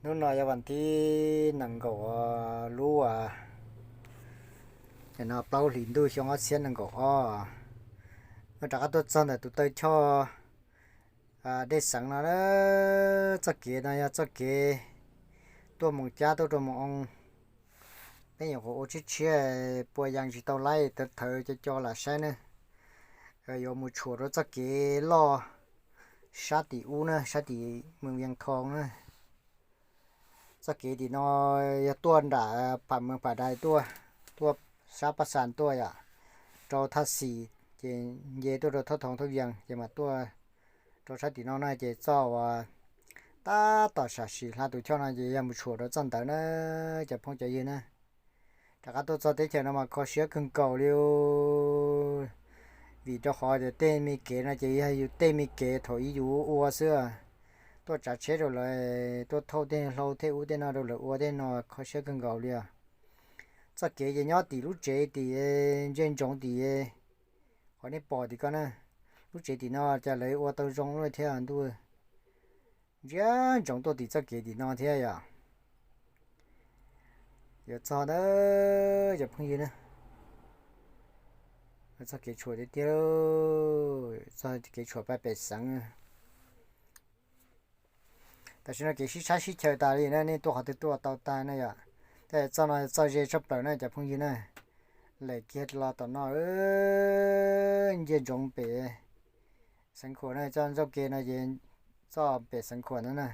Hnub no yog vas thib nees nkaum lub, no plaub hlis ntuj xyoo ob txhiab nees nkaum ob. Wb rov qab tuaj txog ntawm tus taw choj dej xeev no. Txoj kev no yog txoj kev tuaj Moos Cab tuaj rau Moos Oo. Peb nyuam qhuav ua tshiab tshiab pua yas tsis tau laib, thawv thawv co co lam saib ne. Yuav mus tshuam rau txoj kev loj sab tim ub na, sab tim Moos Vias Thoo na. Txoj kev tim no yog tuaj nram Pham Mees Pham Dais tuaj, tuaj sab Paj Xas tuaj yom, rau Thaj Xis ces nce tuaj rau Thoj Thoov Thoj Vias ces mam tuaj rau sab tim no na. Ces txoj uas tab tom sam sim hla tus choj no ces yog mus tshuam rau txoj ntawd na, cov phooj cov ywg na. Rov qab tuaj txog teb chaws no mas kho siab kawg nkaus li, vim rau qhov tias tej me kev no ces yog yus tej me kev thaum ub yus ua xwb. Tuaj tsav tsheb rau lawv, tuaj thauj tej hlau tej ub tej no rau lawv ua tej no kho siab kawg nkaus li os. Txoj kev ces nyob tim lub tsev tim ntsia ntsoov tim qhov nej pom tim ko na. Lub tsev tim no cas lawv ua tau zoo thiab ntuj. Ntsia ntsoov tuaj tim txoj kev tim no thiab yom. Yuav txog ntawd cov phooj ywg na. Txog kev tshuam tiag tiag, txog kev tshuam paj pem xeev. Tam sim no kev sib tshab sib chaws tas li na, nej tuaj qhov twg tuaj tau tag na yom. Tej txoj no txoj ze tshaj plaws na cov phooj ywg na. Lem kiag los tom no, ntsia ntsoov pem Xeev Khuam na, txoj ntxuaj ke no ces txoj pem Xeev Khuam no na.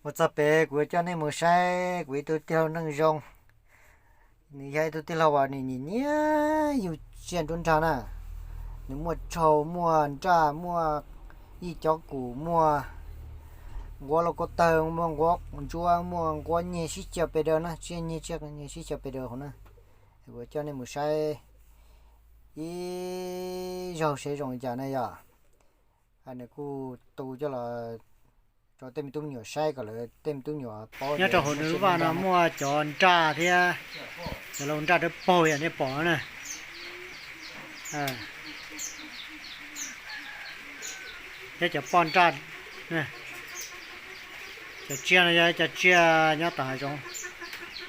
Mus txog pem kuv coj nej mus saib kuv ib tug tij laug Neej Zoo. Nws yog ib tug tij laug uas nws nyiam nyiam yug tsiaj nruab nrag na. Nws muaj tsaug, muaj nraj, muaj yij cob kum, muaj nquab lauj kaub tawg, muaj nquab ntsuab, muaj nquab nyeg sib xyaw pes daws na, tsiaj nyeg tsiaj nyeg sib xyaw pes daws hauv na. Kuv coj nej mus saib ib zaug seb zoo li cas na yom. Nws kuj tu coj los rau tej me tub me nyuam saib kom lawv tej me tub me nyuam paub. Nyob rau hauv nws lub vaj no muaj cov nraj thiab, cov lau nraj dawb paug yom nej pom na. Thiab cov poj nraj, cov tsiaj no yog cov tsiaj nyob tom hav zoov,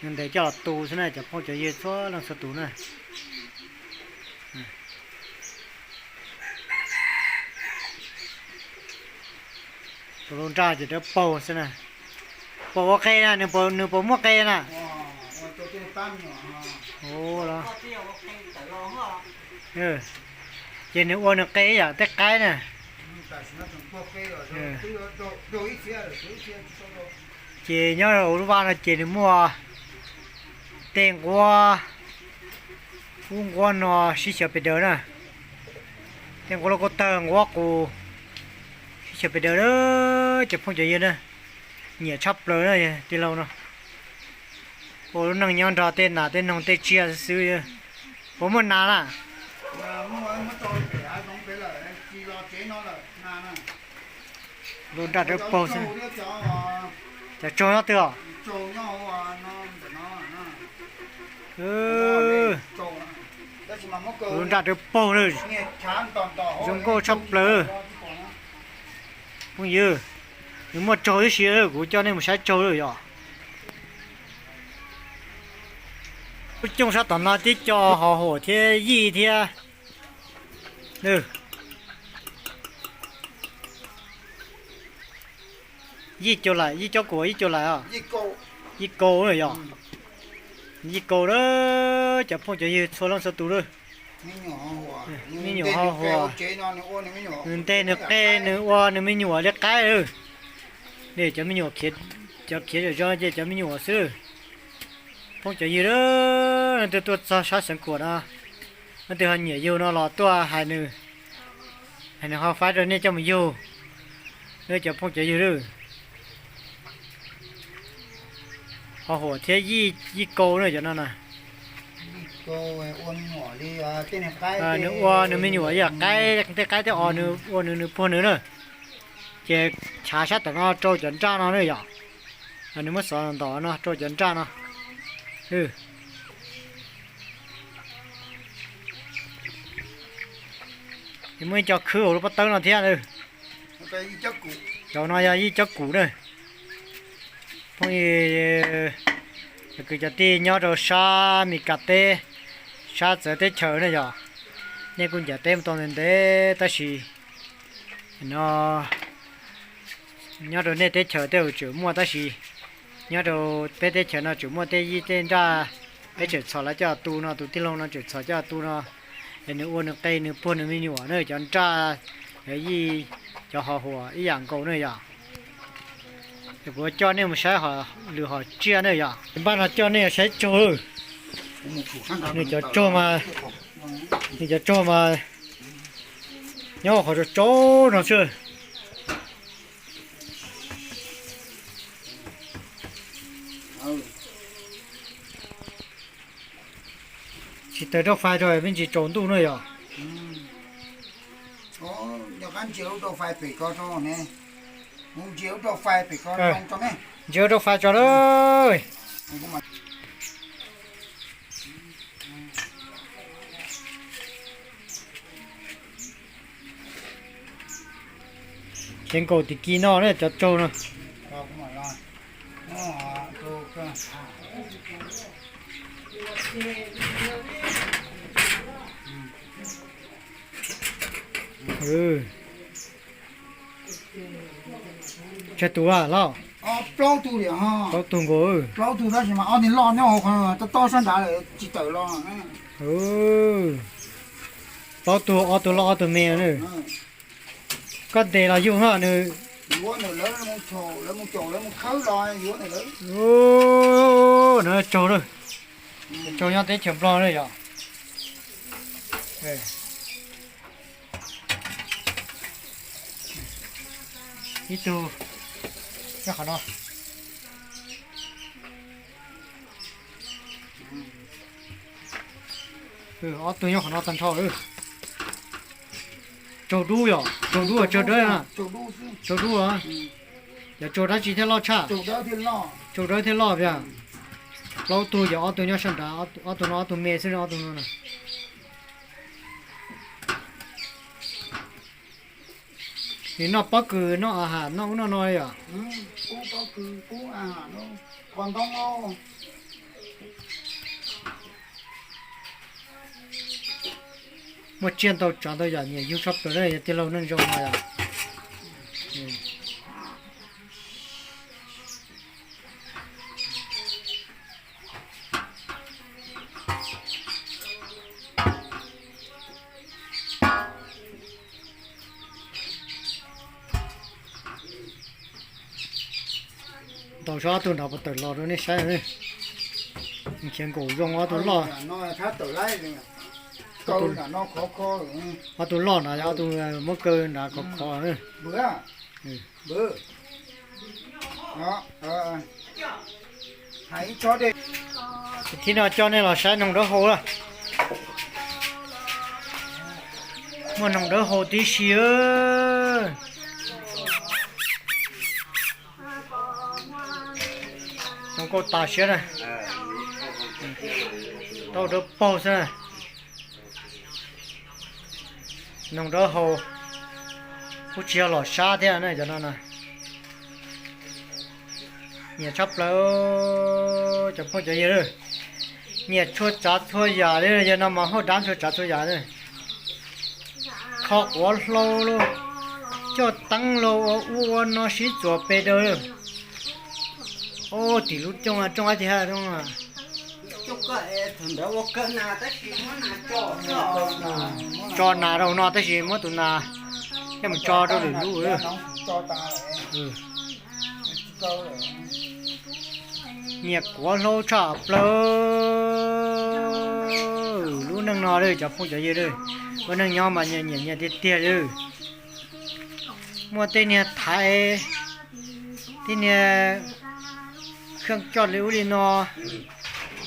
nws ntes coj los tu xwb na cov phooj cov ywg txhua leej txhua tus na. Tus lau nraj ces dawb paug xwb na. Puas ua qe na, nws puas muaj qe na? Ua los, ces nws ua nws qe yam tej qaib na. Ces nyob hauv lub vaj no ces nws muaj tej nquab, ub nquab no sib xyaw pes daws na. Tej nquab lauj kaub tawg, nquab qus sib xyaw pes daws na, cov phooj cov ywg na. Nyiam tshaj plaws na tij laug no. Ua lub neej nyob nrog tej nas tej noog tej tsiaj xwb xwb. Puas muaj nas na? Lau nraj dawb paug xwb. Cov tsaug nyob twg os? Lau nraj dawb paug na. Zoo nkauj tshaj plaws. Phooj ywg, nws muaj tsaug tib si, kuv coj nej mus saib tsaug lawm yom. Lub cooj sab tom no tib co ho huam thiab yij thiab. Yij cau lawm, yij cob kuam, yij cau lawm os. Yij kaus na yom. Yij kaus na, cov phooj cov ywg txhua leej txhua tus na. Me nyuam ho huam, nws nteg nws qe, nws ua nws me nyuam li qaib. Cov me nyuam, cov khiav zom zaws ces cov me nyuam xwb. Phooj cov ywg, leej twg tuaj txog sab Xeev Khuam no, leej twg ho nyiam yug no los tuaj hais nws, hais nws ho faib rau nej coj mus yug. Cov phooj cov ywg, ho huam thiab yij kaus na cov no na. Nws ua nws me nyuam yam qaib, tej qaib tej os, nws ua nws nws puag nws na. Ces chav sab tom no rau cov nraj no na yom. Nws muab xov ntaus no rau cov nraj no. Nws muaj ib co khwb hauv lub pob tawb no thiab. Cov no yog ib cov kuv na. Phooj ywg, cov kwv cov tij nyob rau sab Mes Kas teb, sab txawv teb chaws na yog, nej kuj ncaim teb mus tau ntev ntev tab sis no nyob rau nej teb chaws tej zaum tseem muaj tab sis nyob rau peb teb chaws no tseem muaj tej yij tej nraj, peb tseem txhom lawv coj tu no, tus tij laug no tseem txhom coj tu no, es nws ua nws qe nws puag nws me nyuam na, cov nraj, cov yij, cov ho huam ib yam nkaus na yog. Es kuv coj nej mus saib lwm hom tsiaj na yog. Npaj no coj nej saib tsaug. Nws cov tsaug mas, nws cov tsaug mas nyob qhov tsaug tsaug no xwb. Tsis tawm rau fais rau me ntsis tsaus ntuj na yog. Ntsia rau fais tso na. Khiav nkaum tim ki no na cov tsaug no. Tsawg tus a Lauj? Plaub tug nkaus. Plaub tug tab sis mas ob niag loj nyob hauv qhov tob tob sab nrad lawm tsis tawm los. Plaub tug, ob tug loj ob tug me na. Koj ntes los yug no nws. Tsaug na, tsaug nyob teb chaws Nplog na yog. Ib tug nyob qhov no. Ob tug nyob qhov no tag nrho. Tsaug dub yom, tsaug dub, tsaug dawb, tsaug dub. Cov tsaug dab tsi thiaj loj tshaj? Tsaug dawb thiaj loj tiag. Plaub tug, yog ob tug nyob sab nrad, ob tug no ob tug me xwb, ob tug no na. Nws noj pob kws noj a has noj ub noj no li yom. Muaj tsiaj ntau tsav ntau yam nyiam yug tshaj plaws na yog tij laug neej zoo no yom. Ntaus seb ob tug nrad puas tawm los rau nej saib. Khiav nkaum zoo ob tug loj. Ob tug loj na, ob tug muab kaw nrad khov khov. Thib no coj nej los saib noog dawb hau lawm. Muaj noog dawb hau tib si. Zoo nkauj tas siab na. Tau dawb paug xwb. Noog dawb hau, kuj tsis yog los sab thiab na cov no na. Nyiam tshaj plaws cov phooj cov ywg. Nyiam txhua tsav txhua yam li, yog no mas hauj dab txhua tsav txhua yam li. Kho quav hlau lauj, coj teeb lauj, ua ub ua no sib txuas pes daws. Ub, tim lub cooj, cooj dab tsi hab? Tso nas rau no tab sis muab tus nas coj mus tso rau lwm lub. Nyiam quav hlau tshaj plaws. Lub neej no cov phooj cov ywg, ua neej nyob mas nyiam nyiam tiag tiag li. Muaj tej niag thaiv, tej niag kheej coj li ub li no,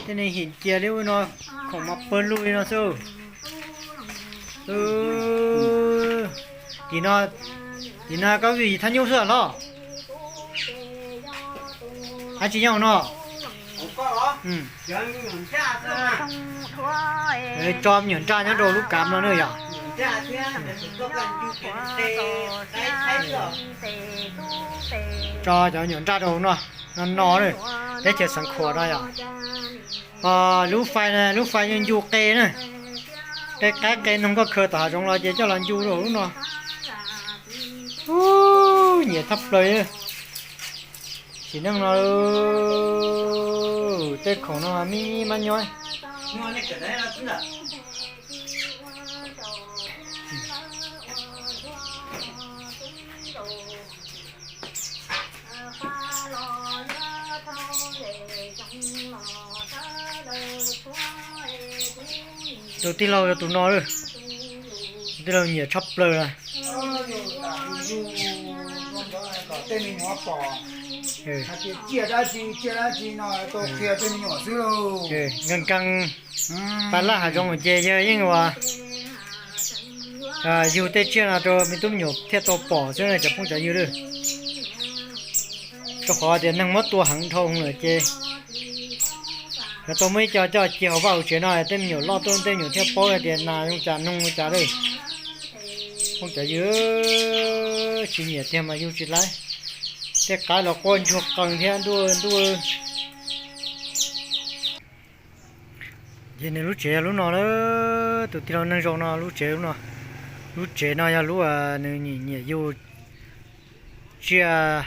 tej niag him cia li ub no, khoom mas pawg lug li no xwb. Tim no, tim no koj vij thab nyub xwb los? Dab tsi nyob hauv no? Tso me nyuam nraj nyob rau lub kav no na yom. Tso cov me nyuam nraj rau hauv no, no no na, teb chaws Xeev Khuam no yom. Lub fais, lub fais ncu qe na, qe qaib qe noog koj khaws tom hav zoov los ces coj los ncu rau hauv lub no. Ub, nyiam tshaj plaws. Sim neej no tej khoom no me me mab nyob. Tus tij laug yog tus no lawm, tus tij laug nyiam tshaj plaws na. Nkees nkees, pab laj hav zoov ces yawg yeej ua yug tej tsiaj no rau me tub me nyuam thiaj tau pom xwb na cov phooj cov ywg lawm. Rau qhov tias neeg muab tua heev dhau lawm ces lawv tau muab ib co coj cia hauv vaj hauv tsev no, tej me nyuam loj tuaj tej me nyuam thiaj paub hais tias nas zoo cas noog zoo cas lawm. Phooj cov ywg, tsis nyiam tiag mas yug tsis laib. Tej qaib los quaj ntsuag qees thiab ntuj ntuj. Ces nws lub tsev yog lub no lawm, tus tij laug neeg zoo no lub tsev lub no. Lub tsev no yog lub nws nyiam nyiam yug tsiaj,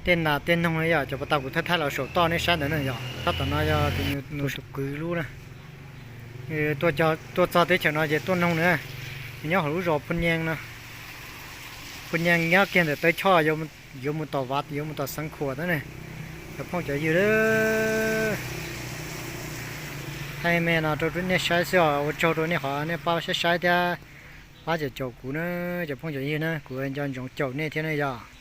tej nas tej noog yom. Cov pas tau kuv thaij thaij los saum toj nej saib ntawd na yom. Tab tom no yog tus nws tus kwv lub na. Tuaj txog teb chaws no ces tuaj noog na. Nws nyob hauv lub zos Phu Nyees no. Phu Nyees nyob kiag ntawm Tawb Choj, yuav mus tom Vav, yuav mus tom Xeev Khuam tab ne. Cov phooj cov ywg, thaij me no rau nej saib xwb os, ua tsaug rau nej qhov nej pab saib saib thiab pab caum caum kuv na, cov phooj cov ywg na, kuv nco ntsoov caum nej thiab na yom.